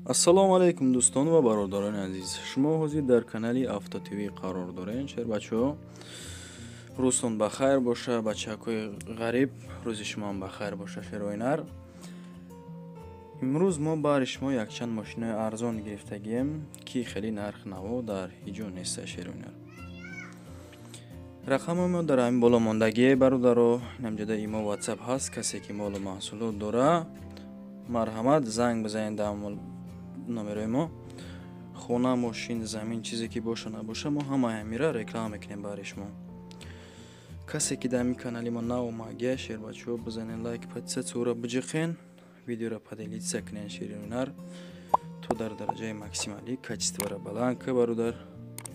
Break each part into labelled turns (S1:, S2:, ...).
S1: Ассалому алайкум дӯстон ва бародарони азиз. Шумо ҳозир дар канали Авто ТВ қарор доред. Шербачаҳо, рӯзтон ба хайр боша, бачакҳои ғариб, рӯзи шумоам ба хайр боша, шероинар. Имрӯз мо баҳри шумо якчанд мошинаи арзон гирифтагием, ки хеле нарх наво дар ҳеҷ ҷо неста, шероинар. Рақами мо дар ҳамин боло мондагие, бародаро. Инамҷода имо WhatsApp ҳаст, касе ки молу маҳсулот дора, марҳамат занг бизанед дар номерои мо. Хона, мошин, замин, чизе ки боша набоша, мо ҳамаи ҳамира реклама мекунем баҳри шумо. Касе ки дар ҳамин канали мо нав омагия, шербачаҳо, бизанед лайк, подписатсияро биҷиқен, видеоро поделиться кунен, шеринар, то дар дараҷаи максималӣ качестворо баланд ка, бародар.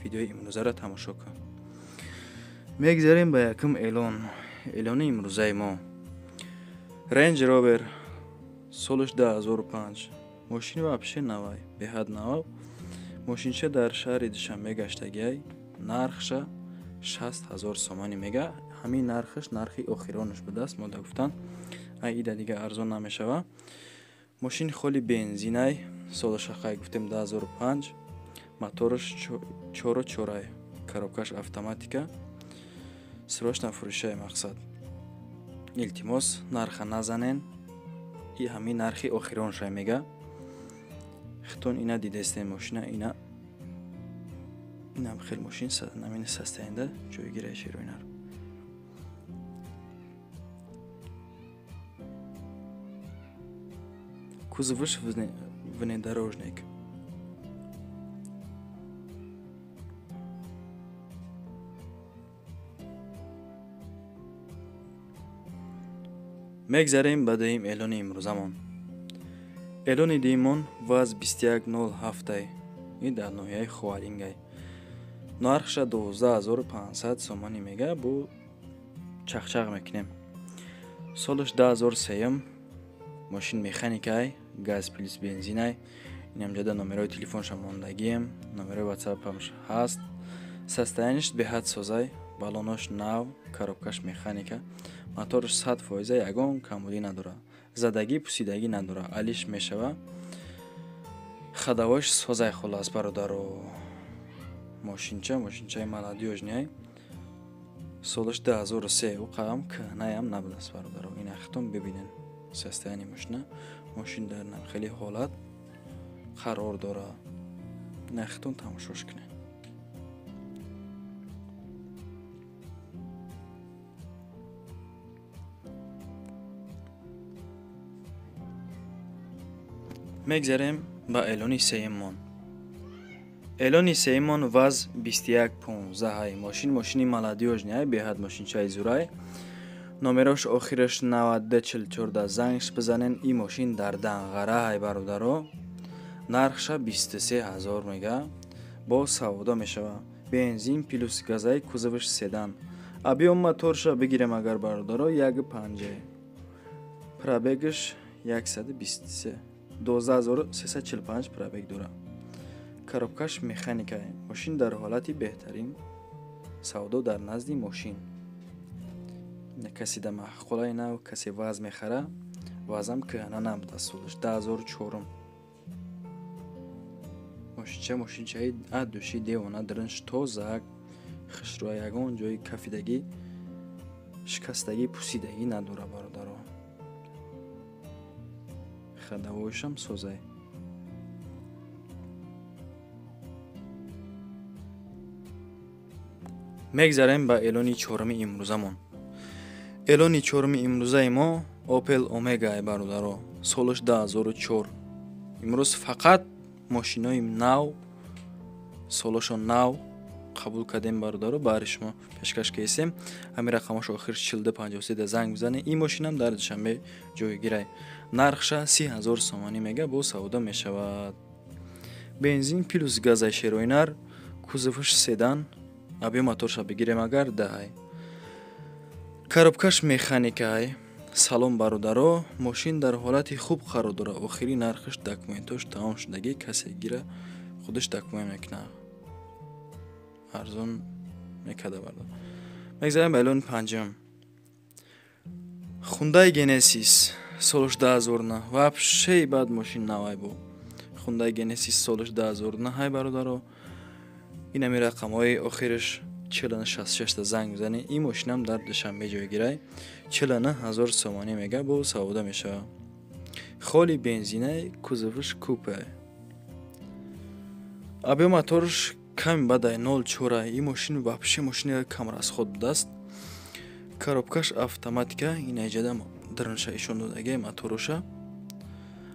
S1: Видеои имрӯзаро тамошо кун. Мегзарем ба якум эълон. Эълони имрӯзаи мо Range Rover солаш 2005. Мошин вообще навай, беҳад нав. Мошинча дар шаҳри Душанбе гаштагиай. Нархша 60 000 сомонӣ мега. Ҳамин нархаш нархи охиронаш будааст, мода гуфтан. Ай ида дига арзон намешава. Мошин холи бензинай, солаша хай гуфтем 2005. Мотораш чору чорай, коробкаш автоматика. Срочно фурӯшаи мақсад. Илтимос, нарха назанен. И ҳамин нархи охиронша мега. Хитон ина дидестем мошина, ина инам хел мошин намини состоянда ҷойгира, шероинар. Кузоваш внедорожник. Мегзарем ба дуюм эълони имрӯзамон. Эълони дуюмон ВАЗ 2107, ин дар ноҳияи Ховалингай. Нархша 12 500 сомонӣ мега, бо чақчақ мекунем. Солаш 2003, мошин механикай, газ плюс бензинай. Инамҷода номерои телефонша мондагием, номерои ватсапамш ҳаст. Состояниш беҳад созай, баллонош нав, коробкаш механика, мотораш 100%, ягон камбудӣ надора, задагӣ пусидагӣ надора, алиш мешава. Ходовош созай. Хулас, бародаро, мошинча мошинчаи молодёжный, солаш 2003, ӯ қадам кӯҳнаям набудааст, бародаро. Ина хитон бибинен состояние мошина. Мошин дар хеле ҳолат қарор дора. Ина хитон тамошош кунед. Мегзарем ба эълони сеюммон. Эълони сеюммон ВАЗ 2115. Мошин мошини молодёжный, беҳад мошинчаи зурай. Номерош охираш 9244, зангш бизанен. Ин мошин дар Данғараҳай, бародаро. Нархша 23 000 мега, бо савдо мешава. Бензин плюс газай, кузоваш седан. Объём моторша бигирем агар, бародаро, 1,5, пробегаш 123, 12 345 пробег дорад. Коробкаш механика. Мошин дар ҳолати беҳтарин. Савдо дар назди мошин. Касе да маъқулаи нав, касе ВАЗ мехара, ВАЗам кӯҳна набудааст, солаш 2004. Мошинча мошинчаи аддуши девона, дринш тозак, хушрӯя, ягон ҷои кафидагӣ, шикастагӣ, пусидагӣ надора, бародаро. Ходовойшам созай. Мегзарем ба эълони чоруми имрӯзамон. Эълони чоруми имрӯзаи мо Opel Omega, бародаро, солаш 2004. Имрӯз фақат мошинои нав, солошо нав қабул кардем, бародаро, баҳри шумо пешкаш кардем. Ҳамин рақамаш охир 4253 занг бизанед. Ин мошинам дар Душанбе ҷойгирай. Нархша 30 000 сомонӣ мега, бо савдо мешавад. Бензин плюс газай, шероинар, кузоваш седан. Объём моторша бигирем агар, 10, коробкаш механикай. Салом, бародаро, мошин дар ҳолати хуб қарор дорад. Охири нархаш, документош тамом шудагӣ, касе гира, худаш документ мекунад, арзон мекарда, бародар. Мегзарем ба эълони панҷум. Хундай Генесис, солаш 2009, вообще бад мошин навай бу. Хундай Генесис солаш 2009 бародаро. Ин ҳами рақамҳои охираш 4966 та занг мезанӣ. Ин мошинам дар Душанбе ҷойгирай. 49000 сомонӣ мега, бо савдо мешава. Холи бензинай, кузоваш купе. Объем моторш ками бадай 0,4. Ин мошин вообще мошини кам расход будааст. Коробкаш автоматика, ин айҷада дарунша ишон додагай моторуша.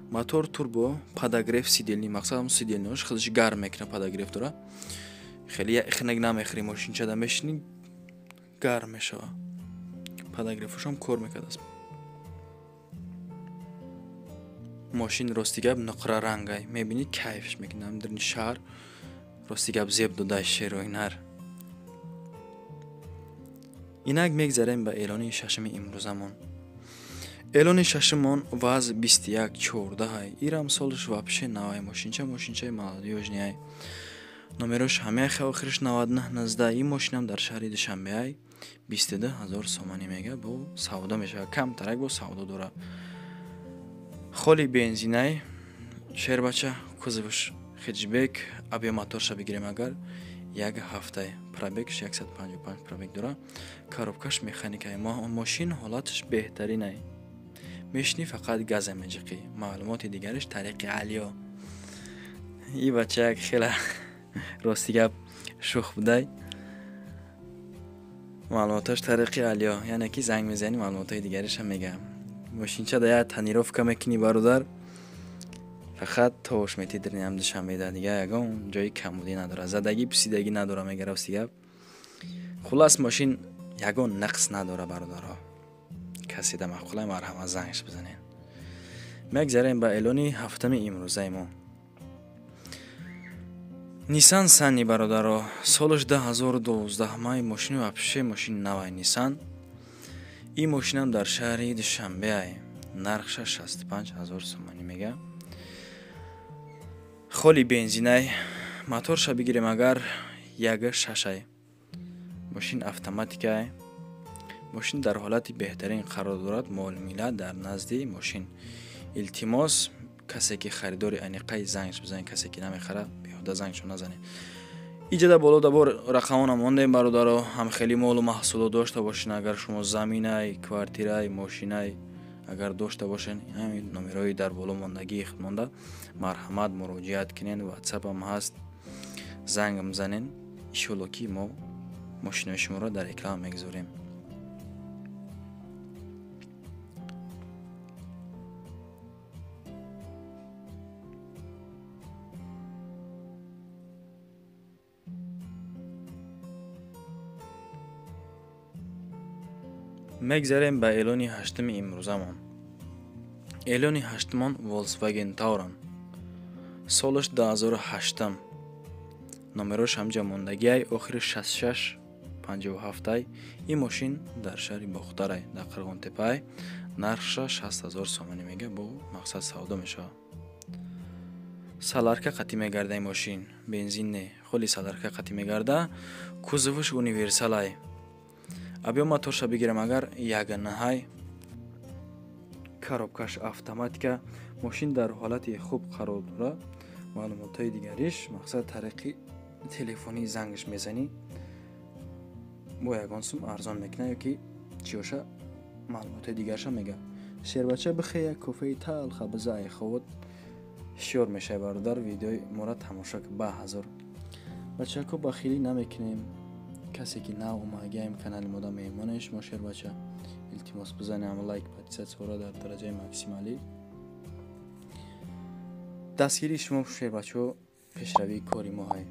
S1: Мотор турбо, подогрев сидельный, мақсад ҳам сидельныйш худаш гарм мекунад, подогрев дора. Хеле хунак намехӯри, мошинчада мешинӣ гарм мешава. Подогревшам кор мекардааст. Мошин рости гап нуқра рангай, мебинӣ кайфш мекунад. Дарни шаҳр рости гап зеб додай шероинар. Инак мегзарем ба эълони шашуми имрӯзамон. Эълони шашумон ВАЗ 2114. Ирам солаш вообще навай мошинча, мошинчаи молодёжный. Номерош ҳамаи охираш 9919. Ин мошинам дар шаҳри Душанбеай. 22000 сомонӣ мега, бо савдо мешава. Камтарак бо савдо дора. Холи бензинай, шербача, кузовш хеджбек, объем моторша бигирем агар як ҳафтай, пробегш 155 пробег дора. Коробкаш механикай. Мошин ҳолаташ беҳтаринай. Мешини фақат газа меҷиқӣ. Маълумоти дигараш тариқи Алиё. И бача як хела рости гап шух будай. Маълумоташ тариқи Алиё, яъне ки занг мезанӣ, маълумотҳои дигарашам мегӯям. Мошинча да як тонировка мекунӣ бародар, фақат тош метӣ дарни Душанбеда, дига ягон ҷои камбудӣ надора, задагӣ пусидагӣ надора мега рости гап. Хулас мошин ягон нақс надора бародаро. Касе да маъқулай марҳамат зангш бизанед. Мегзарем ба эълони ҳафтами имрӯзаи мо. Nissan Sunny бародаро, солаш 2012 май, мошини вообще мошини навай Nissan. Ин мошинам дар шаҳри Душанбеай. Нархша 65000 сомонӣ мега. Холи бензинай, моторша бигирем агар 1.6. Мошин автоматикай. Мошин дар ҳолати беҳтарин қарор дорад, молмила дар назди мошин. Илтимос, касе ки харидори аниқаи зангш бизанед, касе ки намехарад беҳуда зангшо назанед. Иҷада боло да бор рақамона мондем бародаро, ҳам хеле молу маҳсулот дошта бошен, агар шумо заминай, квартирай, мошинай агар дошта бошен, ҳамин номерои дар боло мондагии худ монда, марҳамат муроҷиат кунен, ватсапам ҳаст, зангам занен. Иншоалло ки мо мошинои шуморо дар реклама мегузорем. Мегзарем ба эълони ҳаштуми имрӯзамон. Эълони ҳаштумон Volkswagen Tauran. Солаш 2008. Номерош ҳамҷа мондагиай, охири 6657. Ин мошин дар шаҳри Бохтарай, дар Қирғонтепай. Нархша 60000 сомонӣ мега, бо мақсад савдо мешавад. Саларка қатӣ мегарда ин мошин, бензин не, холи саларка қатӣ мегарда. Кузоваш универсалай. Объем моторша бигирем агар 1.9. Коробкаш автоматика. Мошин дар ҳолати хуб қарор дора. Маълумотҳои дигариш мақсад тариқи телефонӣ зангш мезанӣ, бо ягон сум арзон мекунад ё ки чиёша маълумотҳои дигарша мега. Шербача бихе як кофеи талха биза айховод ҳушёр мешавӣ бародар. Видеои моро тамошо кун ба ҳазор. Бачако бахилӣ намекунем. Касе ки нав омагаем канали мода меҳмоне шумо шербача, илтимос бизанем лайк, подписаться дар дараҷаи максималӣ. Дастгирии шумо шербачаҳо пешравии кори мо ҳай.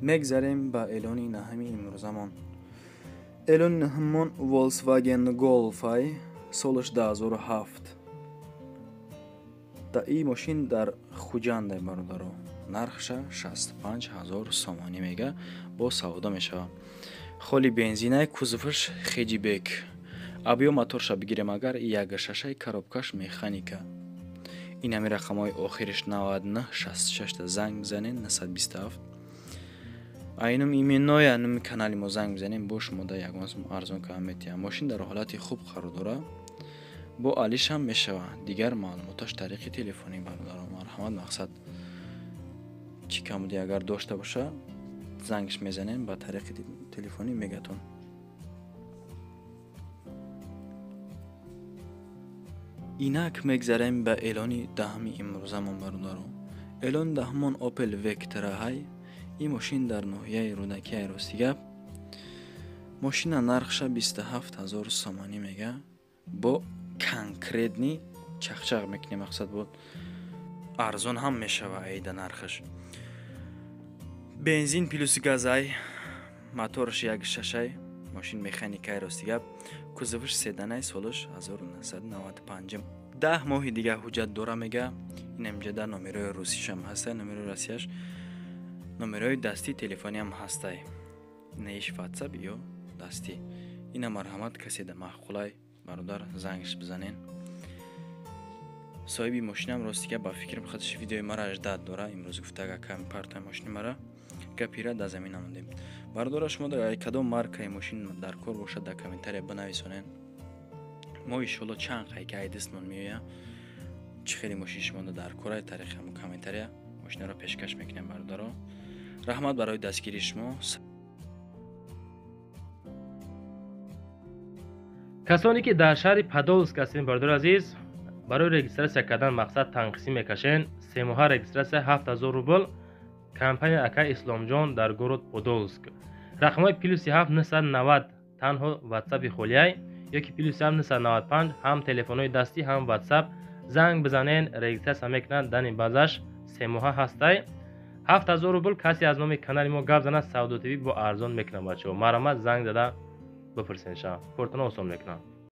S1: Мегзарем ба эълони наҳами имрӯзамон. Эълони наҳамон Volkswagen Golf ай, солаш 2007. Да ин мошин дар Хуҷандай бародаро. Нархша 65000 сомонӣ мега, бо савдо мешава. Холи бензинай, кузоваш хеджбек. Объем моторша бигирем агар 1.6, коробкаш механика. Ин ҳами рақамҳои охириш 9966 занг бизанед, 927. Айнум именоя нуми канали мо занг бизанем, бо шумо да ягон сум арзон кам метиҳам. Мошин дар ҳолати хуб қарор дора. Бо алишам мешава. Дигар маълумоташ тариқи телефонӣ бародаро. Марҳамат, мақсад чӣ камуди агар дошта боша, зангш мезанем, ба тариқи телефонӣ мегатон. Инак мегзарем ба эълони даҳами имрӯзамон бародаро. Эълони даҳамон Opel Vectra ҳай. Ин мошин дар ноҳияи Рӯдакияи рости гап. Мошина нархша 27 000 сомонӣ мега. Бо конкретни чақчақ мекунем, мақсад бо арзон ҳам мешава айда нархаш. Бензин плюс газай, моторш 1.6, мошин механикай рости гап, кузовш седанай, солаш 1995. 10 моҳи дига ҳуҷҷат дора мега. Инамҷада номерои русишам ҳастай, номерои россияш, номерои дастии телефониам ҳастай. Инаиш WhatsApp ё дастӣ. Ина марҳамат, касе да маъқулай бародар зангш бизанен. Соҳиби мошинам рости гап ба фикрам худаш видеои мара ждат дора. Имрӯз гуфтага ками партай мошини мара гапира дар замин намондем. Бародора, шумо дар кадом маркаи мошин дар кор бошад, дар комментария бинависонед. Мо иншоалло чанд қайка ай дастмон меоя, чӣ хеле мошин шумо дар корай, тариқи ҳамон комментария мошинаро пешкаш мекунем бародаро. Раҳмат барои дастгирии шумо.
S2: Касоне ки дар шаҳри Подолск ҳастем бародари азиз, барои регистратсия кардан мақсад танқисӣ мекашен. Семоҳа регистратсия 7000 рубл. Компания ака Исломҷон дар город Подолск. Рақамҳои плюси 7 990 танҳо WhatsApp-и холияй ёки плюси 7 995 ҳам телефонҳои дастӣ ҳам WhatsApp. Занг бизанен, регистратсия мекунанд, дани базаш семоҳа ҳастай. 7000 рубл. Касе аз номи канали мо гап занад, Савдо ТВ бо арзон мекунад бачаҳо. Марҳамат, занг зада бипурсен ша. Кортона осон мекунанд.